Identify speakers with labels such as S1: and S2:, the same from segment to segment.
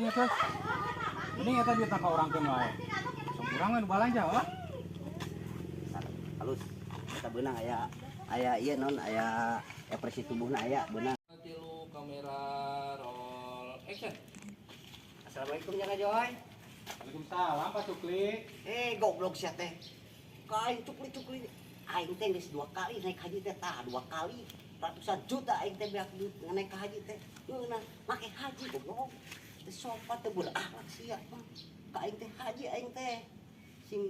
S1: atuh nya teh. Mending eta duitna ka urang keun wae. Sok urang we nu balanja lah.
S2: Halus. Eta beunang aya aya ieu non aya ekspresi tubuhna aya beunang.
S3: Tilu kamera roll action.
S2: Assalamualaikum Jaka Joy.
S1: Waalaikumsalam Pak Cukli.
S2: Eh goblok sia teh. Ka aing cukli-cukli. Aing teh geus 2 kali naik haji teh tah 2 kali. Ratusan juta aing teh beak duit naik ka haji teh. Ngeunah make haji goblok. Teu sopan teu berakhlak sia mah. Ka aing teh haji aing teh. Sing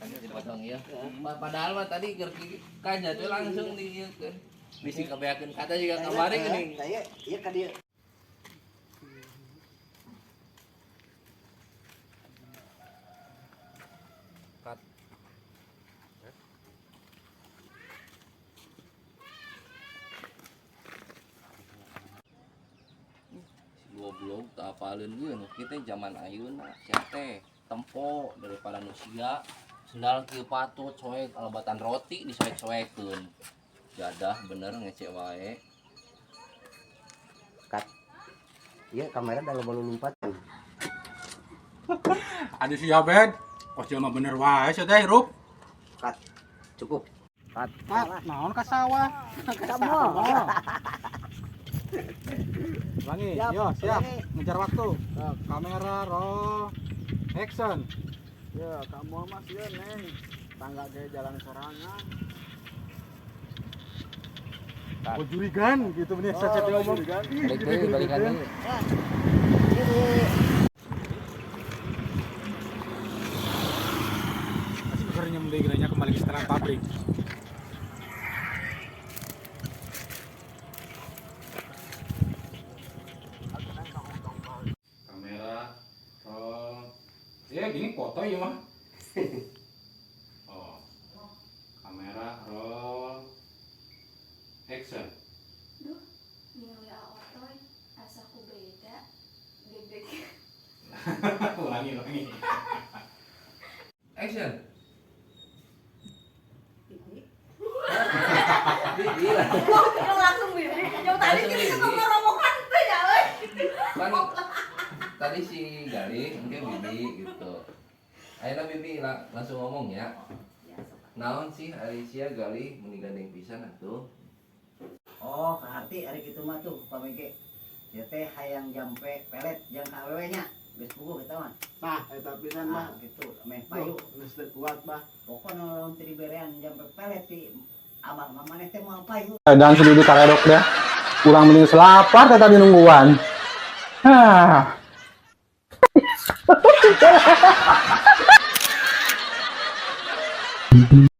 S3: Dipotong ya. Padahal mah tadi keur kanya tuh langsung diieukeun. Bisi kabeakeun kata juga kamari geuning.
S2: Saya ieu ka dieu.
S3: Cut. Si goblok tak apaleun ieu nu kieu teh zaman ayeuna sia teh tempo daripada nu sia sendal kieu patut soek alabatan roti disoek-soekeun. Jadah bener ngece wae.
S2: Cut. Ieu kamera da loba lulumpat.
S1: Ada si Abed. Kos jelema bener wae sia teh hirup.
S2: Cut. Cukup. Cut.
S1: Kat, naon ka sawah?
S2: Kamu.
S1: Ulangi,
S2: Siap.
S1: yo siap.
S2: Ulangi.
S1: Ngejar waktu. Kamera roll action.
S4: Ya, kamu mah sieun, Neng. Tangga ge jalan sorangan.
S1: Oh jurigan gitu bener saya oh, ngomong.
S4: Jurigan.
S3: Balik deui, balikan deui.
S1: Masih bekerja deui geranya kembali ke setelan pabrik. Kamera roll. Ya gini foto ya mah. Oh. Kamera roll action.
S5: Duh, ningali Otoy, asa ku beda. Deg-deg.
S1: Ulangi, ulangi.
S3: Action.
S5: Bibi.
S3: Bibi lah.
S5: Wah, langsung bibi. Yang tadi
S3: Langsung
S5: kita
S3: bibi.
S5: ngomong teh ya euy.
S3: Kan tadi si Gali mungkin Bibi gitu. Ayeuna Bibi langsung ngomong ya.
S5: Ya, sok.
S3: Naon sih Alicia Gali meni gandeng pisan atuh.
S2: Oh, kaharti ari kitu mah tuh pamege. Ieu teh hayang jampe pelet jang ka awewe nya. Geus puguh eta mah.
S4: Nah, eta pisan mah.
S2: Nah, gitu meh payu.
S4: Geus teu kuat, Bah.
S2: Pokona lamun teu diberean jampe pelet ti abah mah maneh teh moal payu.
S1: Dan sudah di karedok dah. Kurang mending selapar tadi nungguan. Hah.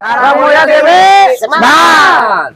S2: Kamu ya Dewi. Semangat.